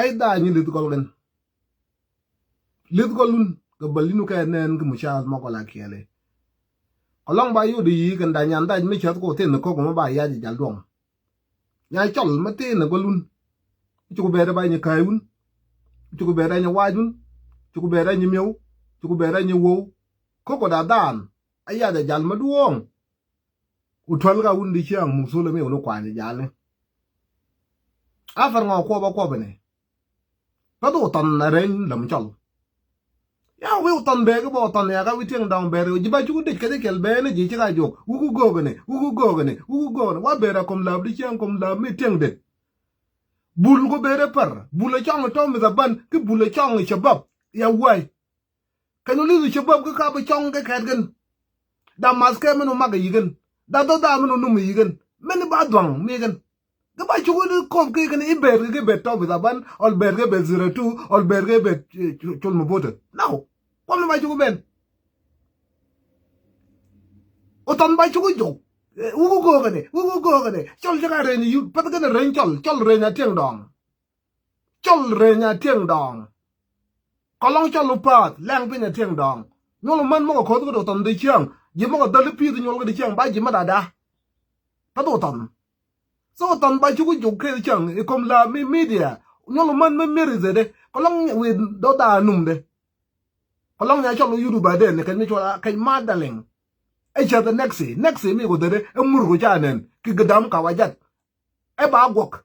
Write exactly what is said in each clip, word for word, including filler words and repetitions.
Ay dha nyi lith gɔl kɛn. Lith gɔl lun kɛ bäl inɔ kɛ nɛn kɛ mucath mɔ gɔl a kiɛli. Kɔlɔŋ ba yodi yi kɛn da nyan dha mi cäth kɔ thin kɔk mɔ ba yac jal duɔŋ. Nya cɔl mi thin kɔ lun. Cuk bɛɛrɛ ba nyi ka̱a̱y wun. Cuk bɛɛrɛ nyi wac wun. Cuk bɛɛrɛ nyi miɛw. Cuk bɛɛrɛ nyi wow. Kɔk kɔ da dhan. A yac a jal mi duɔŋ. Ku tuäl ka wun di ciaŋ muk thulɛ mi wun kuany jalni. A fɛr ŋɔ kuɔpä kuɔpä ni. Pä du tɔn a reny lɛ mi cɔl. Ya wi̱i̱ wä thɔn bɛɛk bä wä thɔn ya ka wi̱i̱ tiɛŋ dɔ̱ŋ bɛɛr ji̱ ba cuk dec kɛ jɛ kɛl bɛɛn ji̱ ci ka juɔk wuk go̱o̱k ni wuk go̱o̱k ni wuk go̱o̱k ni wa bɛɛr a kom laap di ciaŋ kom laap mi tiɛŋ dec. Bul ku bɛɛr ɛ pär bul ɛ cɔŋ tɔ̱ mi thaban ki bul ɛ cɔŋ cɛ bap ya wa̱y. Kɛn wä li̱th cɛ bäp kä kap cɔŋ kɛ kɛt kɛn. Da math kɛ mɛn wä mak kɛ yi̱ kɛn da dhɔth da mɛn wä num kɛ yi̱ kɛn mɛn ba dhuaŋ mi kɛn. Kɛ ba cuk wä kop kɛ kɛn i̱ bɛt kɛ kɛ bɛt tɔp i̱ thaban ɔl bɛt kɛ bɛt zero two ɔl bɛt kɛ bɛt col mi bote. Now kuɔm ni ba cuk ben. Wä thɔn ba cuk jok. Wuk go̱o̱k kɛn wuk go̱o̱k kɛn cɔl cɛ ka reny yut päth kɛn reny cɔl cɔl reny a tiɛŋ dɔɔŋ. Cɔl reny a tiɛŋ dɔɔŋ. Kɔlɔŋ cɔl wä path lɛŋ piny a tiɛŋ dɔɔŋ. Nyuɔl män mɔkɔ koth kä dɔk thɔn di ciɛŋ ji̱ mɔkɔ dhäl i̱ pi̱i̱th nyuɔl kä di ciɛŋ ba ji̱ mät ada. Kä dɔk thɔn. So thɔn ba cuk jok kɛ ciɛŋ i̱ kom la mi media nyuɔl män mi mier i̱ dhede kɔlɔŋ wi̱i̱ dɔk da numde. Kɔlɔŋ nya cɔl wä yut wä ba den kɛn mi cɔl a kɛn ma dalɛŋ. Ɛ cɛ the next next mi ko dhede ɛ mur ko ca nɛn ki gɛ dam ka wa jat. Ɛ ba guɔk.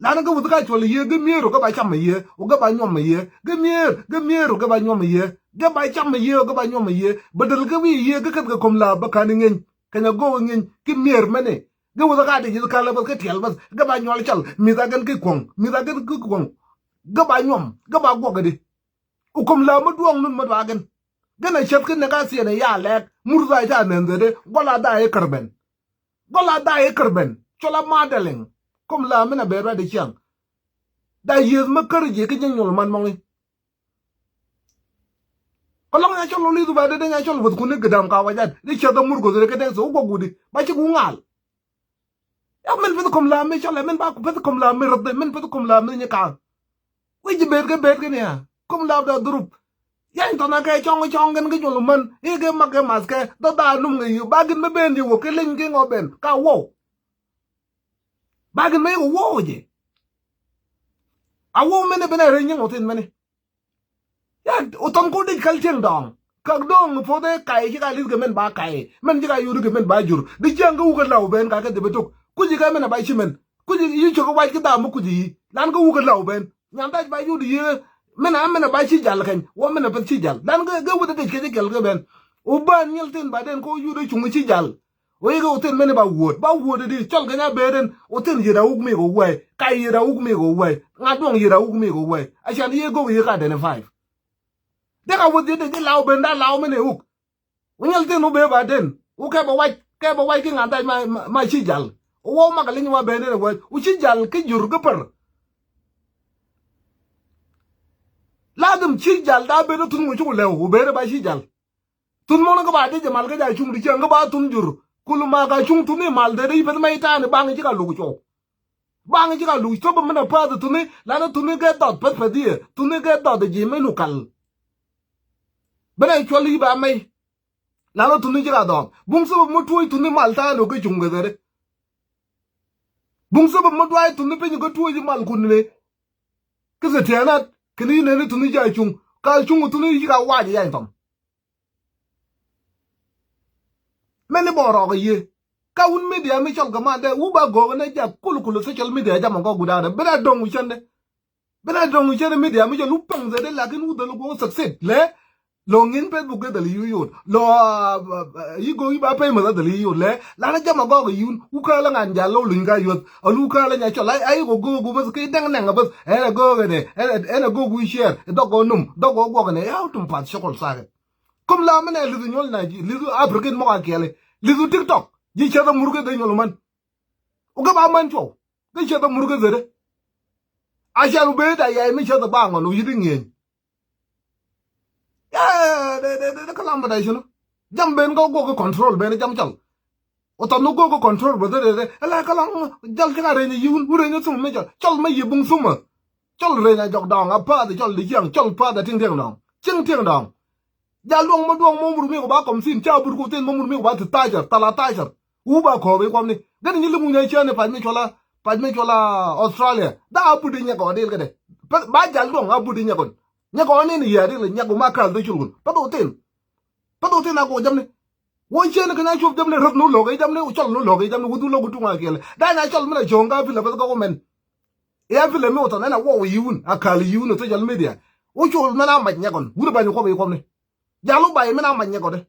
Lan kä wuth ka cuɔl yiee gɛ mier wä gɛ ba cam yiee wä gɛ ba nyuɔm yiee gɛ mier gɛ mier wä gɛ ba nyuɔm yiee gɛ ba cam yiee wä gɛ ba nyuɔm yiee bä däl kä wi̱i̱ yiee gɛ käth kɛ kom la bä ka̱n iŋeny kɛnyɛ go̱o̱k iŋeny ki mier mɛni. Gɛ wuth ka dee ji̱th kalä bäth kä tiɛl bäth gɛ ba nyuɔl cal mi̱th a gɛn ki kuɔ̱ŋ mi̱th a gɛn ki kuɔ̱ŋ. Gɛ ba nyuɔm gɛ ba guɔk gɛ di. Wä kom la mä duɔ̱ɔ̱ŋ nun mä dua̱a̱ gɛn. Gɛn a cäth kä nɛ ka thiɛn ɛ ya lɛɛk mur tha̱a̱ ca nɛn dhɛt ɛ gɔl a da̱a̱ i̱ kärbɛn. Gɔl a da̱a̱ i̱ kärbɛn cɔl a ma dɛliŋ. Kom la min a bɛɛr ruac di ciaŋ. Da yieth mä kär jiɛ kä jiɛn nyuɔl man mɔŋi. Kɔlɔŋ nya cɔl wä li̱th wä ba dee dee nya cɔl wäth kun i̱ gɛ dam ka wa jat di cäth a mur goth rɛ kä dee thok wä guɔk wut di ba cik wä ŋaal. Ya min peth kom la mi cɔlɛ min ba peth kom la mi rɛth min peth kom la mi nyi ka̱a̱ŋ. Wi̱c ji̱ bet kɛ bet kɛ ni a kom la da dhurup. Yany thɔn a kɛ cɔŋ cɔŋ kɛn kä nyuɔl män i̱ kɛ mak kɛ math kɛ dhɔth da num kɛ yi̱ ba gin mi ben ji̱ wä kɛ leny kɛ ŋɔ ben ka wow. Ba gin mi kɛ wow ji̱. A wow mɛni ben a rɛy nyiŋ wä thin mɛni. Ya wä thɔn ko dec kal tiɛŋ dɔɔŋ. Kak dɔɔŋ puɔth ɛ kay ci ka li̱th kɛ mɛn ba kay mɛn ci ka yuri kɛ mɛn ba jur di ciaŋ kä wukɛ law ben ka kɛ dhip ɛ tok kuci kɛ mɛn a ba ci mɛn kuci yi cok ɛ wac kä dham mi kuci yi lan kä wukɛ law ben. Nyan dhac ba yuri yi mɛn a mɛn a ba ci jal kɛny wä mɛn a pɛth ci jal lan kä wutɛ dec kɛ ci kɛl kɛ ben. Wä ban nyɛl thin ba den ko yuri cuŋ ci jal. Wä yikɛ wä thin mɛn ba wuɔt ba wuɔt di cɔl kɛ nya beren wä thin yit a wuk mi kɛ wä wɛy kay yit a wuk mi kɛ wä wɛy ŋa duɔŋ yit a wuk mi kɛ wä wɛy. A can yi gok yi ka deni five. Dek a wuth ji̱ dec i̱ law ben da law mɛn ɛ wuk. Wä nyɛl thin wä bee ba den wä kɛ bɛ wac kɛ bɛ wac ki ŋa̱n dhac ma ci jal. Wä wä mak a liny wa ben den ɛ wac wä ci jal ki jur ki pär. Ladhim ci jal da ben wä thun wä cuk lɛw wä ben ɛ ba ci jal. Thun mɔn kä ba dec ɛ mal kä ja cuŋ di cäŋ kä ba thun jur kul ma ka cuŋ thun i̱ mal dee dec peth mɛy ta̱a̱ni baŋ ci ka luk cuɔw. Baŋ ci ka luc thop min a päth thuni lan thuni kɛ dhɔth päth päth i̱ thuni kɛ dhɔth ji̱ min wä kal. Bänɛ cuɔl i̱ ba mɛy. Lan thuni ci ka dhɔth buŋ thop mi tuɔc thuni mal ta̱a̱ ni wä kä cuŋ kɛ dhɛri. Buŋ thop mi duac thuni piny kä tuɔc i̱ mal kun ni. Kä thɛ tiɛɛnat kɛn i̱ nɛni thuni ca cuŋ ka cuŋ thuni ci ka wac i̱ yany thɔm. Mɛn i̱ bɔɔrɔɔk ɛ yiee ka wun media mi cɔl kɛ mandɛ wu ba go̱o̱k ɛn ɛ jak kul kul social media jamɔ gɔk gudaadɛ ben a dɔ̱ŋ wi̱cändɛ. Ben a dɔ̱ŋ wi̱cändɛ media mi cɔl wu paŋ dhɛtdɛ lakin wu dhäl guɔk succeed lɛ. Lo̱ŋ in Facebook in dhäl yi̱ yot lo̱ yi̱ go̱o̱k yi̱ ba pay mäth a dhäl yi̱ yot lɛ. Lan a jamɔ gɔk ɛ yi̱ wun wu kääl a ŋa̱n jal lo̱ luny ka yuäth a lu kääl a nya cɔl a yi̱ kɔ go̱o̱k wu bäth kɛ i̱ däŋ nɛŋ a bäth ɛn a go̱o̱k ɛnɛ ɛn a go̱o̱k wi̱i̱ share dhɔk gɔɔ num dhɔk gɔɔ guɔk ɛnɛ yaw tum path cokol thakɛ. Kum la mɛn ɛ li̱thu nyuɔl na li̱thu African mɔk a kiɛli li̱thu TikTok ji̱ cäth a murkɛ dhɛ nyuɔl män. Wä gɛ ba män cuɔw gɛ cäth a murkɛ dhɛ dɛ. A can wä bee da yɛy mi cäth a ba ŋɔn wä yi̱t i̱ ŋi̱eeny. Ya dɛ dɛ dɛ dɛ kalam bɛ da cunu. Jam ben kä guɔk kä control ben jam cɔl. Wä thɔn wä guɔk kä control bɛ dhɛ dɛ dɛ ɛla kalam jal cä ka reny a yi̱ wun wä reny a thum mi cɔl cɔl ma yi̱ buŋ thumä. Cɔl reny a jɔk dɔŋ a path cɔl di ciɛŋ cɔl path a tiŋ tiɛŋ dɔŋ. Ciɛŋ tiɛŋ dɔŋ. Jal duɔŋ mɔ duɔŋ mɔ mur mi ku ba kɔm thin ca bur ku thin mɔ mur mi ku ba ti thacar thala thacar. Wu ba kɔɔp i kuɔmni gɛn nyi limuny a ciɛn i pac mi cuɔla pac mi cuɔla Australia da a but i nyɛk ɔ dil kɛdɛ. Ba jal duɔŋ a but i nyɛk ɔn nyɛk ɔ nin yɛ dil nyɛk wu ma kal dhi cul kun pa dhu thin. Pa dhu thin a ku jamni. Wä ciɛn kɛ na cuɔp jamni rät nu lo̱k i jamni wä cɔl nu lo̱k i jamni wä dhu lo̱k i tuŋ a kiɛl da na cɔl mi na cɔŋ ka pil a peth ka wä mɛn. Ɛ a pil a mi wä thɔn ɛn a wä wä yiwun a kal yiwun a social media. Wä cɔl mɛn a mac nyɛk ɔn wut a bany kuɔp i kuɔmni. Jalu bay mɛn a mac nyɛk ɔn.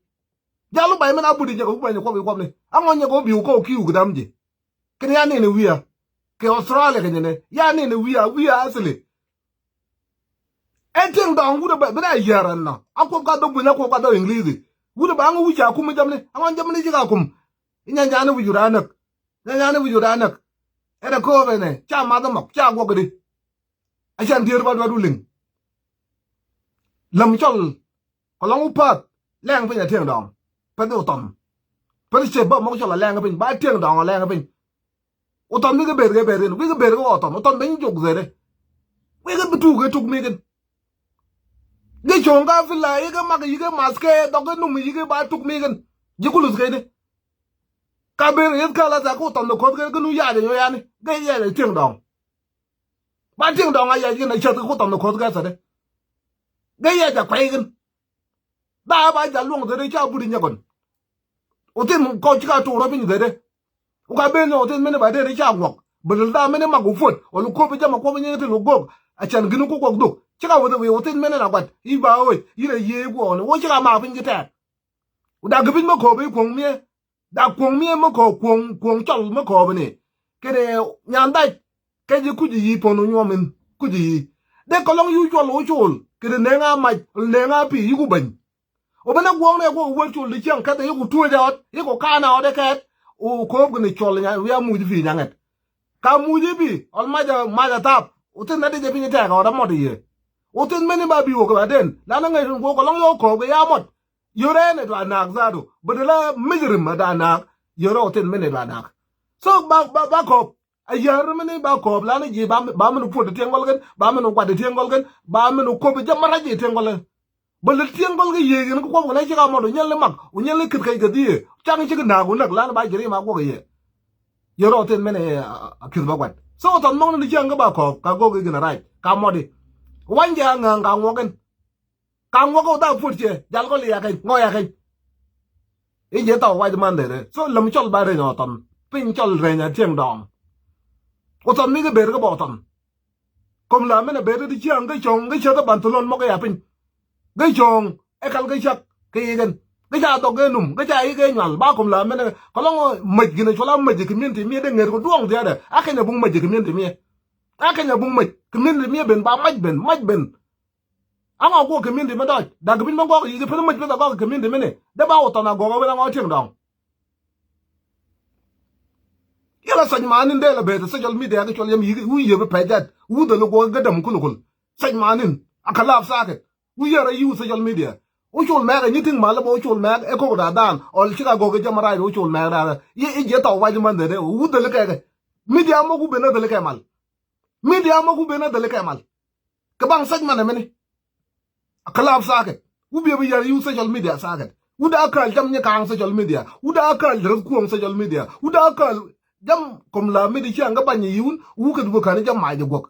Jalu bay mɛn a but i nyɛk ɔ wut a bany kuɔp i kuɔmni a ŋɔ nyɛk ɔ bi wä kɔw kiw kɛ dam ji̱. Kɛn ya nini wi̱i̱ a kɛ Australia kɛ nyɛnɛ ya nini wi̱i̱ a wi̱i̱ a asili. Ɛ tiɛŋ dɔɔŋ wut ɛ bɛ bɛ dee a yiɛɛr ɛn nɔ a kuɔp ka dhok buny a kuɔp ka dhok English. Wut ɛ ba ŋä wi̱c a kum ɛ jamni a ŋɔn jamni ji̱ ka kum. Inya nyani wi̱c wut a näk. Inya nyani wi̱c wut a näk. Ɛ dee kööp ɛnɛ ca math ɛmɔk ca guɔk di. A can dier ba duat wut liŋ. Läm cɔl kɛ lɔŋ wä path lɛŋ piny a tiɛŋ dɔɔŋ. Peth i̱ wä thɔn peth i̱ cɛ bä mɔk cɔl a lɛŋ piny ba tiɛŋ dɔɔŋ a lɛŋ piny. Wä thɔn wikɛ ber kɛ ber kɛn wikɛ ber kɛ wä thɔn wä thɔn ben jok dhɛrɛ. Wikɛ bi tuk kɛ tuk mikin. Gɛ cɔŋ ka fila yikɛ mak yikɛ math kɛ dhɔk kɛ num yikɛ ba tuk mikin. Ji̱ kulus kɛ ni ka ber yeth ka la tha kɛ wä thɔn kɛ koth kɛ kɛ nu yac a nyɔ yani gɛ yac a tiɛŋ dɔɔŋ. Ba tiɛŋ dɔŋ a yɛc kɛn a cäth kɛ kuoth tɔn kɛ koth kɛ thädɛ. Gɛ yɛc a kuɛy kɛn. Ba ba jal luɔŋ thädɛ ca but inyɛ kɔn. Wä thin kɔc ci ka tuur rɔ piny thädɛ. Wä ka ben wä thin mini ba dee ca ŋuɔk bä lil da mini mak wä puɔt wä lu kop jam a kuɔp inyɛ kɛ thil wä gok. A can gini ku kuɔk dhuk ci ka wä thil wä thin mini na guat i̱ ba ɣöc i̱ rɛ yiee guɔɔni wä ci ka mak piny ki tɛɛk. Wä dak kɛ piny mä kööp i̱ kuɔŋ miɛ. Dak kuɔŋ mi ɛmɛ kɔ kuɔŋ kuɔŋ cɔl mi kɔ bini. Kɛnɛ nyan dac kɛ ji̱ kuci yi pɔn nyuɔmin kuci yi. Dee kɔlɔŋ yu cɔl wä col kɛnɛ neŋ a mac neŋ a pi yiku beny. Wä bini guɔŋ nɛ kuɔ wä col di cieŋ kɛth yiku tuɔc a ɔt yiku kan a ɔt ɛ kɛt. Wä kööp kɛnɛ cɔl nya wi̱i̱ a muc pi nyaŋɛt. Ka muc i̱ pi ɔl mac a mac a thap wä thin na dee jɛ piny tɛɛk a ɔt a mɔt i̱ yɛ. Wä thin mini ba bi wä kɛ ba den lan a ŋäc wä kɔlɔŋ yɔ kööp kɛ ya mɔt. Yörɛ ni dua naak zaadu bä dee la mijrim a dua naak. Yörɛ wä thin mini dua naak. So ba ba ba kɔɔp a yär mini ba kɔɔp lan ji̱ ba ba mini puɔt tiɛŋ gɔl kɛn ba mini guat tiɛŋ gɔl kɛn ba mini kop jɛ marac ji̱ tiɛŋ gɔl kɛn. Bä lɛ tiɛŋ gɔl kɛ yiëë yɛn kä kuɔp kɛ lɛ cik a mɔt wä nyɛl ni mak wä nyɛl ni kith kɛc kɛ dhiee. Cak ni cik naak wä näk lan ba ji̱ rim a guɔk kɛ yɛ. Yörɛ wä thin mini a kith ba guat so wä thɔn mɔŋ ni ni ciaŋ kä ba kɔɔp ka gok i̱ gin a rac ka mɔt i̱. Wany jɛ a ŋääŋ ka ŋuɔk kɛn. Ka ŋuɔk kɛ wä dhak puɔt ciɛ jal kɔ liak keny ŋɔya keny. I̱ jɛ thaw wac man dee dee so läm cɔl ba reny ɔ thɔn piny cɔl reny a tiɛŋ dɔɔŋ. Wä thɔn mi kɛ ber kɛ bɔ thɔn. Kom la mɛn a ber ti ciaŋ kɛ cɔŋ kɛ cäth a ban thilɔn mɔk kɛ ya piny. Kɛ cɔŋ ɛ kal kɛ cak kɛ yikɛn kɛ ca dhɔk kɛ num kɛ ca yikɛ nyual ba kom la mɛn a kɛ lɔŋ mäc gin a cual a mäc kɛ min ti miɛ dee ŋer kɛ duɔŋ thiaadɛ a keny a buŋ mäc kɛ min ti miɛ. A keny a buŋ mäc kɛ min ti miɛ ben ba mac ben mac ben. Aŋɔ guɔ kɛ min ti mi dɔc dak kɛ piny mi gɔk yic piny mi pith a gɔk kɛ min ti mi ni dee ba wä thɔn a gɔk a wen aŋɔ tiɛŋ dɔŋ. Yɛlɛ sɔc manin dee lɛ beth social media kɛ cuɔl yɛm yic wi̱i̱ yep pɛc jat wuth a lɛ guɔ kɛ däm kulukul. Sɔc manin a kɛ lap sakit wi̱i̱ yɛrɛ yiw social media. Wä col mɛk a nyi tiŋ mal lɛ bä wä col mɛk ɛ kok da daan ɔl cik a gɔk kɛ jɛ marac wä col mɛk da. I̱ jiɛ thɔw wac man dee dee wuth a lɛ kɛkɛ. Media mɔ ku ben a dhil kɛ mal. Media mɔ ku ben a dhil kɛ mal. Kɛ baŋ sɛc man ɛmɛni. A kɛ lap sakit wu biɛ bi yar yiw social media sakit wu daa käl jam nyɛ kaŋ social media wu daa käl rɛth kuɔŋ social media wu daa käl jam kom la midi ciaŋ kɛ bany yiwun wu kɛ dukä kani jam mac jɛ guɔk.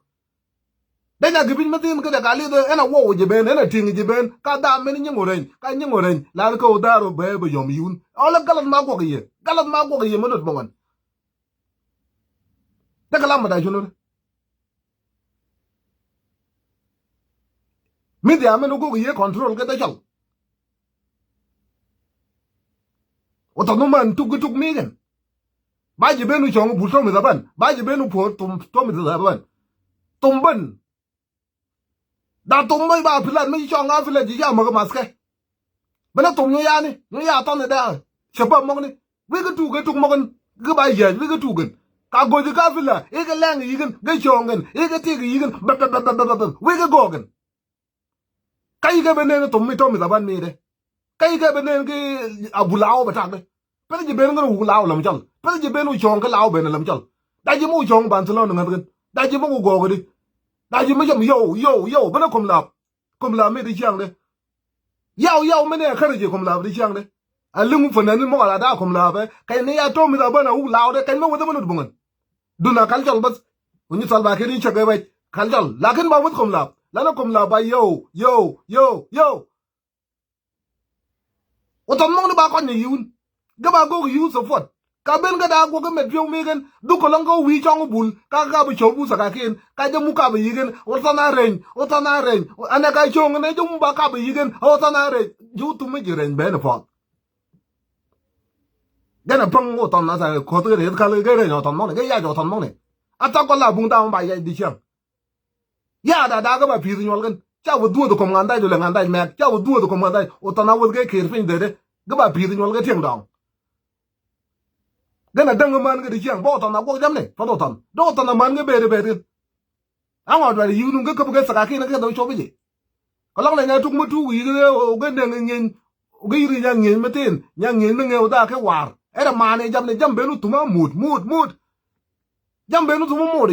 Dee nya kɛ piny mi thin kä dee ka lieth ɛn a wuɔw jɛ ben ɛn a tiŋ jɛ ben ka dham mini nyiŋ oreny ka nyiŋ oreny lan kä wä dhar wä bee bɛ yɔm yiwun ɔlɛ galat ma guɔk yɛ galat ma guɔk yɛ mi lot bä wan. Dee kɛ lam mi da cunuri. Media mɛn wä gok yiëë control kɛ dee cɔl. Wä thɔn wä män tuk tuk mi kɛn. Ba ji̱ ben wä cɔŋ bul tɔmi thaban ba ji̱ ben wä puɔt tum tɔmi thaban. Tum ben. Da tum mɛ ba pilat mɛ cɔŋ a pilat ji̱ ca mäk maskɛ. Bɛ na thom nyɔ yani nyɔ ya thɔn da. Cɛ bä mɔkni wek tuk kɛ tuk mɔkni kɛ ba yɛc wek tuk kɛn. Ka go̱c ka pila ikɛ lɛŋ yikɛn kɛ cɔŋ kɛn ikɛ tik yikɛn bɛ bɛ bɛ bɛ bɛ wek gɔɔkɛn. Ka yikɛ bɛ nen thom mi tɔmi thaban mi dɛ. Ka yikɛ bɛ nen ki abulaw bɛ tak dɛ. Pɛn ji̱ ben ŋän wuk law lam cɔl pɛn ji̱ ben wuk cɔŋ kɛ law ben lam cɔl. Da ji̱ muk cɔŋ ban thilɔn ŋän kɛn da ji̱ muk gɔɔkɛ di. Da̱c ji̱ mi jɔm yow yow yow ben a kom laap. Kom laap mi di ciaŋdɛ. Yaw yaw mi ni a kärɛ ji̱ kom laap di ciaŋdɛ. A liŋ wä fananin mɔk a la da̱a̱ kom laap ɛ kɛn ni ya tɔ̱ mi la ben a wuk laawdɛ kɛn mi wä thä ben a duŋän. Dun a kal cɔl bäth. Wä nyi thal ba kɛ ni cɛ kɛ wɛc kal cɔl lakin ba wä kom laap la ni kom laap ba yow yow yow yow. Wä thɔn mɔk ni ba kɔn ni yiwun. Gɛ ba gok yiwun support. Ka ben kä daa guɔk kä mɛt piɔw mi kɛn dhuk kɛ lɔŋ kä wi̱i̱ cɔŋ bul ka ka bi cɔw bu thakakin ka jɛ mu ka bi yikɛn wä thɔn a reny wä thɔn a reny. Anɛ ka cɔŋ nɛ jɛ mu ba ka bi yikɛn wä thɔn a reny. Ji̱ wä thum mi ji̱ reny ben pɔth. Gɛn a päŋ wä thɔn a tha koth kɛ reth kal kɛ reny wä thɔn mɔk ni kɛ yac wä thɔn mɔk ni. A thak kɔ la buŋ dam ba yac di ciaŋ. Ya da da kä ba pi̱i̱th nyuɔl kɛn ca wä dhuɔth kɔm ŋan dac wä lɛ ŋan dac mɛk ca wä dhuɔth kɔm ŋan dac wä thɔn a wä kɛ kir piny dhɛdɛ. Kä ba pi̱i̱th nyuɔl kɛ tiɛŋ dɔŋ. Gɛn a däŋ män kɛ di ciɛŋ bä wä thɔn a guɔk jam ni path wä thɔn dä wä thɔn a män kɛ beri beri. Aŋɔ dual yi̱k nuŋ kä käp kɛ thakakin kɛ dhɔw cop i̱ ji̱. Kɛ lɔk nɛ nya tuk mä tuk yi̱k rɛ wä kɛ nɛŋ ŋieny. Wä kɛ yi̱k rɛ nya ŋieny mä thin nya ŋieny mä ŋieny wä dha kɛ war. Ɛn a man ɛ jam ni jam ben wä thum a mut mut mut. Jam ben wä thum a mut.